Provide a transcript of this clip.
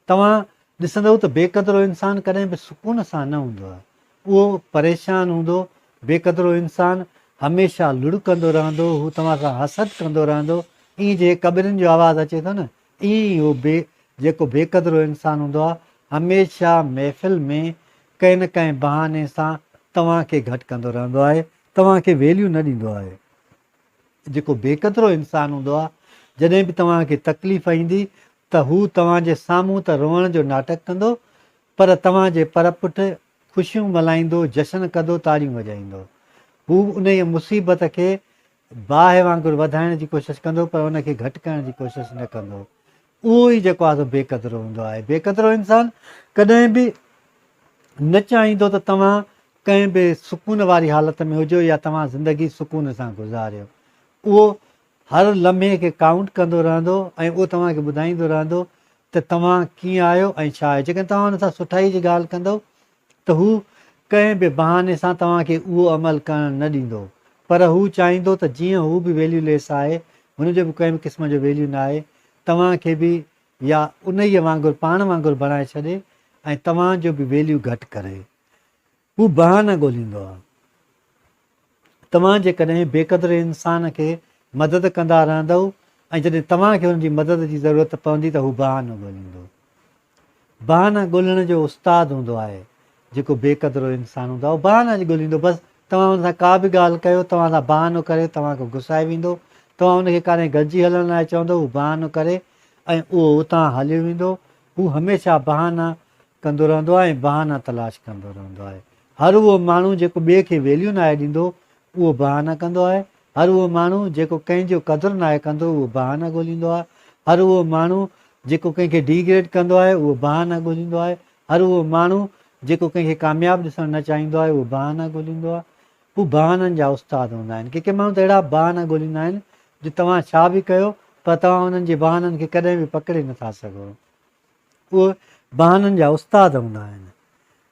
توهان ڏسندؤ ته بي قدرو انسان ڪڏهن به سڪون سان نه هوندو آهي. اهو پريشان هوندو، بي قدرو انسان هميشه لڙ ڪندو رهندو، هو توهان سان حسد ڪندو رهندو، ائين جيئن ڪٻرين جو آواز اچي ٿو نه، ائين ئي هو بي جيڪو بي قدرو انسان هوندو آهي، هميشه محفل ۾ ڪنهن نه ڪنهن بهاني سان توهان کي گهٽ ڪندو رهندو آهي، توهان کي ويليو نه ڏيندو آهي. جيڪو بي قدرو انسان هوندو آهي، جڏهن به توهان کي تڪليف ايندي ته هو توهان جي سامهون ته روئڻ جو ناٽڪ ڪندو، پر توهان جي پر پٺ خوشيون ملهائيندو، جشن ڪندو، تاڙيون وڄائيندو. هو انهيء مصيبت کي باهه وانگر وڌائڻ جي ڪوشش ڪندو، پر ان کي گهٽ ڪرڻ جي ڪوشش نه ڪندو. اهو ئي جيڪو آهي سو بي قدرو هوندو آهي. بي قدرو انسان ڪڏهن به نه چاهيندو ته توهان ڪنهن به سڪون واري حالت ۾ هجو يا توهان زندگي سڪون سان گذاريو. اهو هر لمحي کي ڪائونٽ ڪندو رهندو ۽ اهو توهان کي ٻڌائيندو رهندو ته توهان ڪيئن آهيو ۽ ڇا آهيو. جيڪڏهن توهان ان سان سٺائي جي ڳالهه ڪندؤ ته هو ڪنهن به بهاني سان توهان کي اهو عمل ڪرڻ نه ڏيندو پر هو چاهيندو ته جيئن هو به ويليو ليس آهي، هن جو به ڪنهن به قسم جو ويليو ناهي، توهان کي به يا انهيء وانگر پاڻ وانگر بڻائي ڇڏي ۽ توهان جو به ويليو گهٽ ڪري. هو بهانا ڳوليندو آهي. توهان جيڪڏهن بي قدر انسان کي مدد ڪندا رهندؤ ۽ جڏهن توهان کي هن جي مدد جي ضرورت پوندي ته هو بهانو ڳوليندو. بهانا ڳولڻ جو استاد هوندو آهي جيڪو بي قدرو انسان هوندو آهي اهو بهانا ڳوليندو بس توهان هن سان ڪا به ڳالهه ڪيو توهان سان بهانو ڪري توهان کي گسائي ويندو توهان هن کي ڪاڏانهن گڏجي هلڻ لاء چوندو هو بهانو ڪري ۽ اهو اتان هليو ويندو هو هميشه بهانا ڪندو رهندو آهي ۽ بهانا تلاش ڪندو رهندو آهي. هر اهو ماڻهو جيڪو ٻئي کي ويليو ناهي ڏيندو، اهو بهانا ڪندو آهي. هر اهو ماڻهو جيڪو ڪنهن جو قدر ناهي ڪندو، اهو بهانا ڳوليندو آهي. هر اهو ماڻهو جيڪو ڪنهن کي ڊي گريڊ ڪندو آهي، اهو بهانا ڳوليندو آهي. هر اهو ماڻهو جيڪو ڪنهن کي ڪامياب ڏسڻ نه چاهيندو آهي، اهو بهانا ڳوليندو آهي. هو بهانن جا استاد هوندا آهن. ڪي ڪي ماڻهو ته اهڙا بهانا ڳوليندا آهن جو توهان ڇا به ڪيو پر توهان انهن جي بهانن کي ڪڏهن به پڪڙي نٿا سگهو. اهي بهانن جا استاد هوندا آهن.